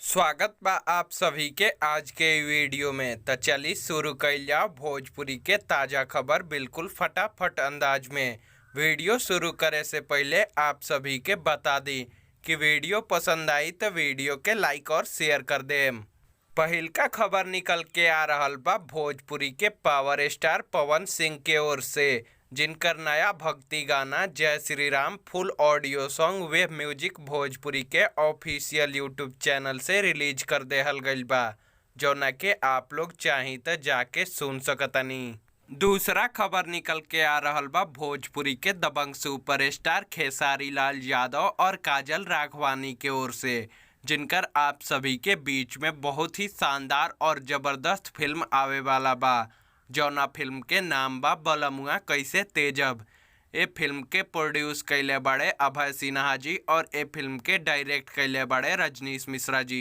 स्वागत बा आप सभी के आज के वीडियो में। त चली शुरू कइल जाओ भोजपुरी के ताज़ा खबर बिल्कुल फटाफट अंदाज में। वीडियो शुरू करे से पहले आप सभी के बता दी कि वीडियो पसंद आई तो वीडियो के लाइक और शेयर कर देम। पहिलका खबर निकल के आ रहल बा भोजपुरी के पावर स्टार पवन सिंह के ओर से, जिनकर नया भक्ति गाना जय Shri Ram full audio song wave music Bhojpuri के ऑफिशियल यूट्यूब चैनल से रिलीज कर देहल गइल बा, जौना के आप लोग चाही त जाके सुन सकतनी। दूसरा खबर निकल के आ रहल बा भोजपुरी के दबंग सुपरस्टार खेसारी लाल यादव और काजल राघवानी के ओर से, जिनकर आप सभी के बीच में बहुत ही शानदार और ज़बरदस्त फिल्म आवे वाला बा, जौना फिल्म के नाम बा बलमुआ कैसे तेजब। ए फिल्म के प्रोड्यूस कैले बड़े अभय सिन्हा जी और ए फिल्म के डायरेक्ट कैले बड़े रजनीश मिश्रा जी।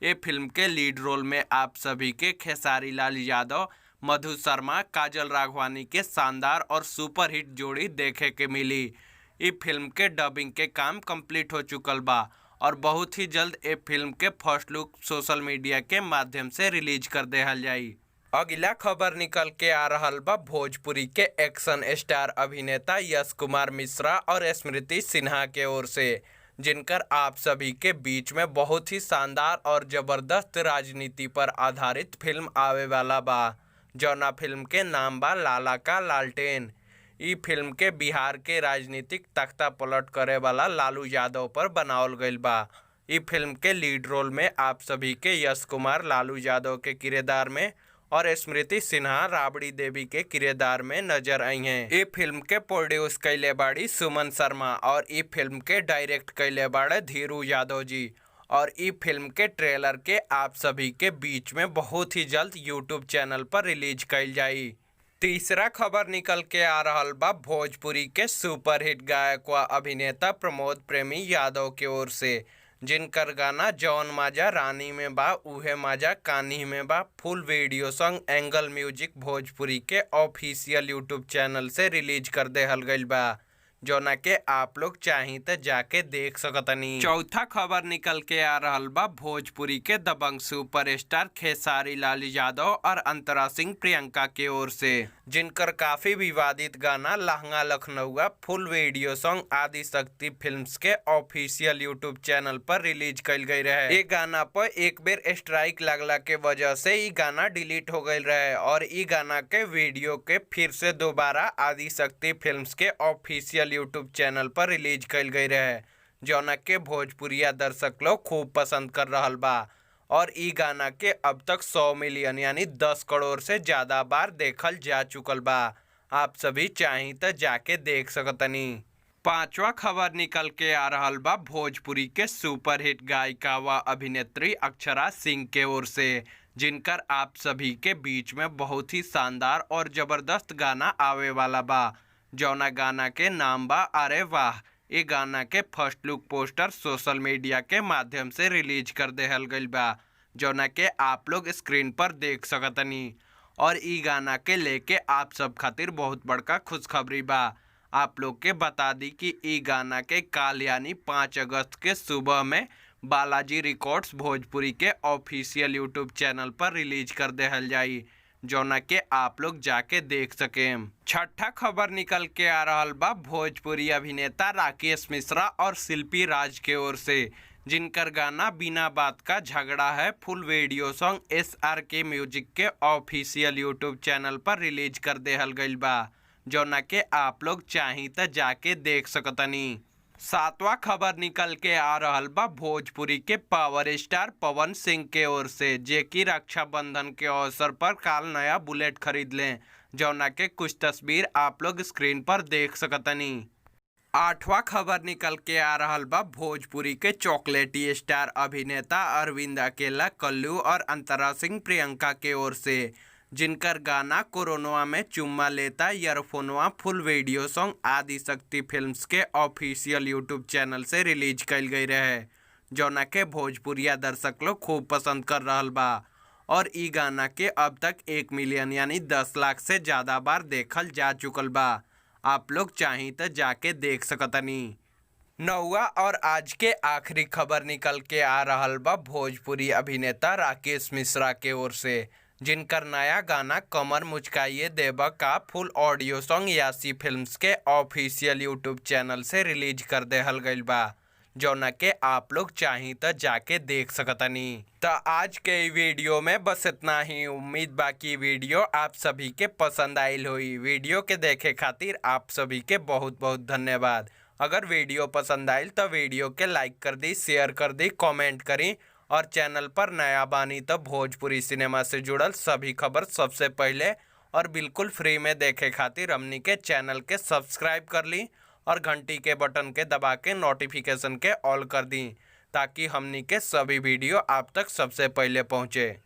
ए फिल्म के लीड रोल में आप सभी के खेसारी लाल यादव, मधु शर्मा, काजल राघवानी के शानदार और सुपरहिट जोड़ी देखे के मिली। ई फिल्म के डबिंग के काम कंप्लीट हो चुकल बा और बहुत ही जल्द ए फिल्म के फर्स्ट लुक सोशल मीडिया के माध्यम से रिलीज कर देहल जाई। अगला खबर निकल के आ रहल बा भोजपुरी के एक्शन स्टार अभिनेता यश कुमार मिश्रा और स्मृति सिन्हा के ओर से, जिनकर आप सभी के बीच में बहुत ही शानदार और ज़बरदस्त राजनीति पर आधारित फिल्म आवे वाला बा, जौना फिल्म के नाम बा लाला का लालटेन। ई फिल्म के बिहार के राजनीतिक तख्ता पलट करे वाला लालू यादव पर बनावल गइल बा। ई फिल्म के लीड रोल में आप सभी के यश कुमार लालू यादव के किरदार में और स्मृति सिन्हा राबड़ी देवी के किरदार में नजर आई हैं। ई फिल्म के प्रोड्यूस कैले बाड़ी सुमन शर्मा और ई फिल्म के डायरेक्ट कैले बाड़े धीरू यादव जी। और ई फिल्म के ट्रेलर के आप सभी के बीच में बहुत ही जल्द यूट्यूब चैनल पर रिलीज कैल जाई। तीसरा खबर निकल के आ रहल बा भोजपुरी के सुपरहिट गायक व अभिनेता प्रमोद प्रेमी यादव के ओर से, जिनकर गाना जौन माजा रानी में बा उहे माजा कान्ही में बा full video song angle music Bhojpuri के ऑफिशियल यूट्यूब चैनल से रिलीज कर देहल गइल बा, जौना के आप लोग चाही त जाके देख सकतनी। चौथा खबर निकल के आ रहल बा भोजपुरी के दबंग सुपरस्टार खेसारी लाल यादव और अंतरा सिंह प्रियंका के ओर से, जिनकर काफी विवादित गाना लहंगा लखनऊआ full video song Adi Shakti films के ऑफिशियल यूट्यूब चैनल पर रिलीज कइल गई रहे। ये गाना पर एक बेर स्ट्राइक लगला के वजह से ई गाना डिलीट हो गई रहे और ई गाना के वीडियो के फिर से दोबारा आदि शक्ति फिल्म्स के ऑफिशियल यूट्यूब चैनल पर रिलीज कइल गई रहे, जौना के भोजपुरिया दर्शक लोग खूब पसंद कर रहल बा। और ई गाना के अब तक 100 मिलियन यानी 10 करोड़ से ज़्यादा बार देखल जा चुकल बा। आप सभी चाही त जाके देख सकतनी। पांचवा खबर निकल के आ रहल बा भोजपुरी के सुपरहिट गायिका व अभिनेत्री अक्षरा सिंह के ओर से, जिनकर आप सभी के बीच में बहुत ही शानदार और ज़बरदस्त गाना आवे वाला बा, जौना गाना के नाम बा अरे वाह। ये गाना के first look poster social media के माध्यम से रिलीज कर देहल गइल बा, जौना के आप लोग स्क्रीन पर देख सकतनी। और ई गाना के लेके आप सब खातिर बहुत बड़का खुशखबरी बा। आप लोग के बता दी कि ई गाना के काल यानी 5 अगस्त के सुबह में बालाजी रिकॉर्ड्स भोजपुरी के ऑफिशियल यूट्यूब चैनल पर रिलीज कर देहल जाई, जौना के आप लोग जाके देख सकें। छठा खबर निकल के आ रहल बा भोजपुरी अभिनेता राकेश मिश्रा और शिल्पी राज के ओर से, जिनकर गाना बिना बात का झगड़ा है full video song SRK music के ऑफिशियल यूट्यूब चैनल पर रिलीज कर देहल गइल बा, जौना के आप लोग चाही त जाके देख सकतनी। सातवां खबर निकल के आ रहल बा भोजपुरी के पावर स्टार पवन सिंह के ओर से, जे कि रक्षाबंधन के अवसर पर काल नया बुलेट खरीद लें, जौना के कुछ तस्वीर आप लोग स्क्रीन पर देख सकतनी। आठवां खबर निकल के आ रहल बा भोजपुरी के चॉकलेटी स्टार अभिनेता अरविंद अकेला कल्लू और अंतरा सिंह प्रियंका के ओर से, जिनकर गाना कोरोनवा में चुम्मा लेता ईयरफोनवा full video song Adi Shakti films के ऑफिशियल यूट्यूब चैनल से रिलीज कइल गई रहे, जौना के भोजपुरिया दर्शक लोग खूब पसंद कर रहल बा। और ई गाना के अब तक 1 मिलियन यानी 10 लाख से ज़्यादा बार देखल जा चुकल बा। आप लोग चाही त जाके देख सकतनी। नौवा और आज के आखिरी खबर निकल के आ रहल बा भोजपुरी अभिनेता राकेश मिश्रा के ओर से, जिनकर नया गाना कमर मुचकाइए देबा का full audio song Yasi films के ऑफिशियल यूट्यूब चैनल से रिलीज कर देहल गइल बा, जौना के आप लोग चाही त जाके देख सकतनी। त आज के ई वीडियो में बस इतना ही। उम्मीद बाकी वीडियो आप सभी के पसंद आइल होई। वीडियो के देखे खातिर आप सभी के बहुत बहुत धन्यवाद। अगर वीडियो पसंद आइल तो वीडियो के लाइक कर दी, शेयर कर दी, कमेंट करी और चैनल पर नया बानी तो भोजपुरी सिनेमा से जुड़ल सभी खबर सबसे पहले और बिल्कुल फ्री में देखे खातिर हमनी के चैनल के सब्सक्राइब कर ली और घंटी के बटन के दबा के नोटिफिकेशन के ऑल कर दी, ताकि हमनी के सभी वीडियो आप तक सबसे पहले पहुँचे।